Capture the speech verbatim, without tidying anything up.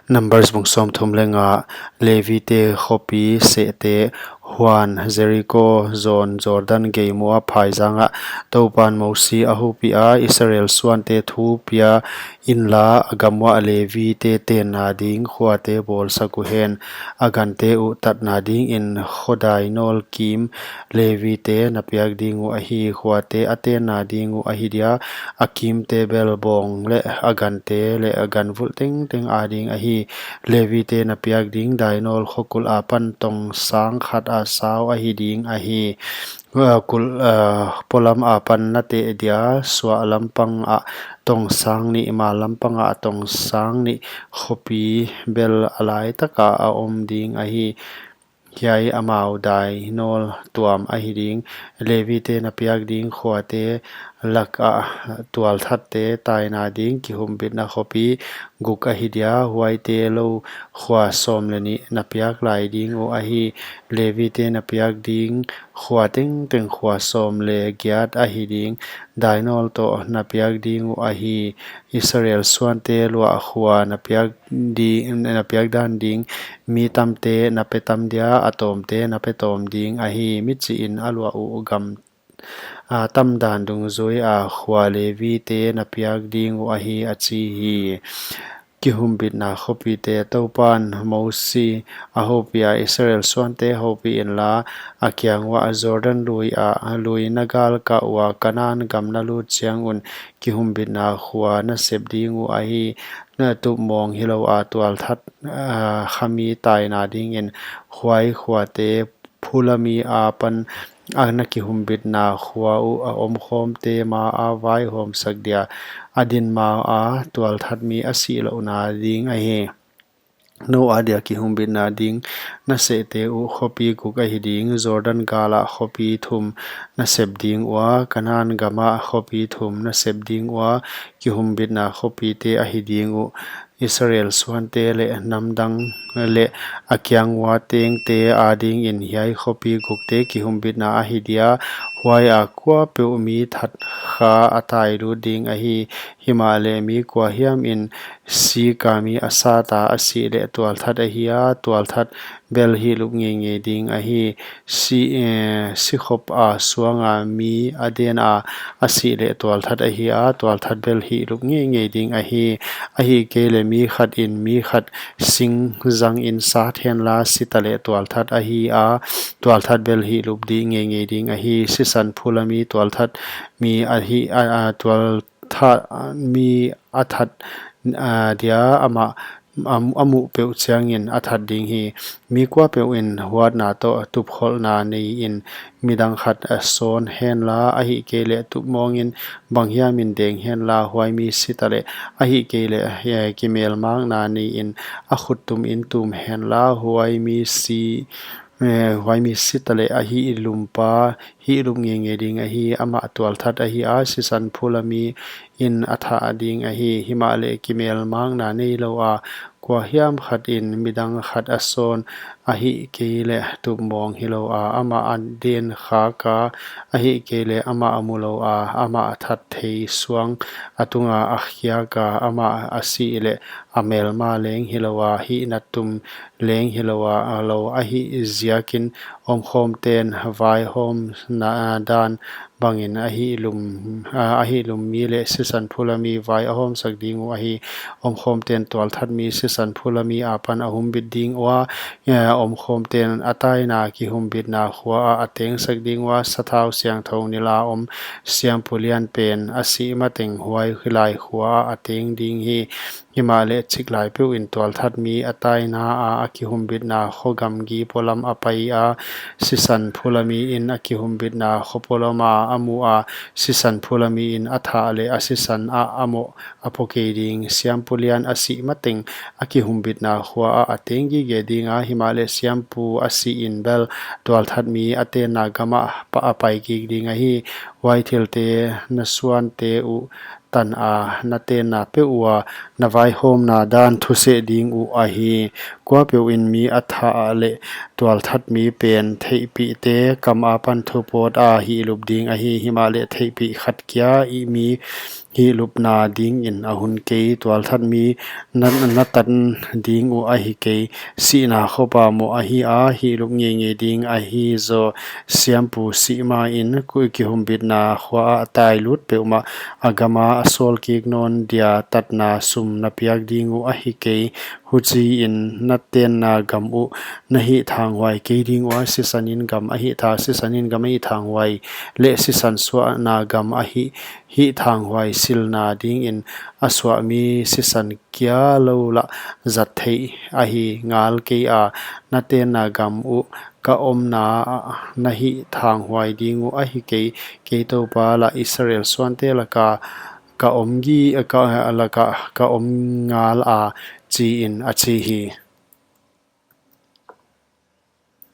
Numbers bung sawmthum leh nga. Levite khopi sehte. Huan, Jeriko zawn Jordan gei mual phaizang ah Toupan Mosi a houpiha, Israel suante thu pia inla, a gam uah Levite tenna ding khuate bawlsak uhen. A gante uh tatna dingin kho dainawl kim Levite na piak ding uh ahi. Khuate a tenna ding uh ahi dia, a kimte bel bawng leh a gante leh a ganvulh tengteng ading ahi. Levite na piak ding dainawl kho kulh apan tong sang khat a sau ahi ding ahi. Kulh, ah, polam apan na teh dia, suah lampang ah tong sang nih, mal lampang ah tong sang nih, khopi bel a laitak ah a om ding ahi. Hiai amau dainawl tuam ahi ding. Levite na piak ding khuate lak ah tualthatte taina ding kihumbitna khopi guk ahi dia, huaite lou khua sawm leh nih na piak lai ding uh ahi. Levite na piak ding khua tengteng khua sawm leh giat ahi ding. Dainawl toh na piak ding uh ahi. Israel suante luah khua na piak di-, na piak dan ding. Mi tamte na pe tam dia, a tawmte na pe tawm ding ahi. Michihin a luah uh gam, ah, tam dan dungzui a khua Levite na piak ding uh ahi, a chi hi. Kihumbitna khopite. Toupan Mosi a houpia, Israel suante houpi inla, a kiang uah Jordan lui ah, luina galkah ua Kanan gam na lut chiang un kihumbitna khua na sep ding uh ahi. Na tupmawng hilou a tualthat, ah, khami taina dingin huai khuate phulami apan a na kihumbitna khua uh a omkhawmte ma a vaihawmsak dia, a din ma a tualthat mi a sih louhna ding ahi. Nou adia kihumbitna ding na sehte uh khopi guk ahi ding. Jordan gal ah khopi thum na sep ding ua, Kanan gam ah khopi thum na sep ding ua, kihumbitna khopite ahi ding uh. Israel suante leh namdang leh a kiang ua tengte adingin hiai khopi gukte kihumbitna ahi dia, huai a kuapeuh mi that kha a tai lut ding ahi. Himahleh mi kuahiam in sik a mi a sat a a sih leh tualthat ahi a, tualthat bel hihlup ngeingei ding ahi. Si, eh, sikhop a suang a mi a den a a sih leh tualthat ahi a, tualthat bel hihlup ngeingei ding ahi. Ahihkeileh mi khat in mi khat sing zangin sat henla, si taleh tualthat ahi a, tualthat bel hihlup di ngeingei ding ahi. Sisan phulami tualthat mi ahi a, a, tualthat mi a that, a, dia amah a, a muh peuh chiangin a that ding hi. Mi kuapeuh in huatna toh tupkholhna nei in midang khat a sawn henla, ahihkeileh tupmawng in banghiam in deng henla, huai mi si taleh, ahihkeileh, eh, kimelmakna nei in a khut tum in tum henla, huai mi si, eh, huai mi si taleh a hihlumpa hihlup ngeingei ding ahi, amah tualthat ahi a, sisan phulami in a that ding ahi. Himahleh kimelmakna neilou a kuahiam khat in midang khat a sawn, ahihkeileh tupmawng hilou a amah a den khak a, ahihkeileh amah a mulou a amah a that thei suang a tunga a khiak a, amah a sih leh a melma leng hilou a, hihnattum leng hilou a, a lou ahih ziakin omkhawmten vaihawmna dan bangin a hihlum, a, a hihlum mi leh sisan phulami vai a hawmsak ding uh ahi. Omkhawmten tualthat mi, sisan phulami apan a humbit ding ua, eh, omkhawmten a taina kihumbitna khua ah a tengsak ding ua, sathau siangthou nilh a om siampu lian pen a sih mateng huai hilai khua ah a teng ding hi. Himahleh chiklai peuh in tualthat mi a taina a, a kihumbitna kho gamgi polam a pai a, sisan phulami in a kihumbitna kho polam a a mu a, sisan phulami in a that leh a sisan ah a moh a po kei ding. Siampu lian a sih mateng a kihumbitna khua ah a teng gige ding a, himahleh siampu a sih in bel tualthat mi a tenna gam ah pa-, a pai kik ding ahi. Huai thilte na suante uh tan a na tenna peuh ua na vaihawmna dan thuseh ding uh ahi. Kuapeuh in mi a that leh tualthat mi pen theihpihte kam apan thupawt a hihlup ding ahi. Himahleh theihpih khat kia i mi hihlupna dingin a hun kei. Tualthat mi na, na tan ding uh ahi kei. Sihna khopa moh ahi a, hihlup ngeingei ding ahi zaw. Siampu sih main, ku kihumbitna khua ah a tai lut peuhmah, a gama a sawl kik nawn dia tatna sum na piak ding uh ahi kei. Huchiin na tenna gam uh na hihthanghuai kei ding ua, sisanin gam a hihthang, sisanin gam a hihthanghuai, leh sisan suahna gam a hih, hihthanghuai silna dingin a suah mi sisan kia lou lah zat theih ahi ngal kei a. Na tenna gam uh ka omna na hihthanghuai ding uh ahi kei. Kei Toupa lah Israel suante laka ka om gi, ka, laka ka om ngal a, chiin a chi hi.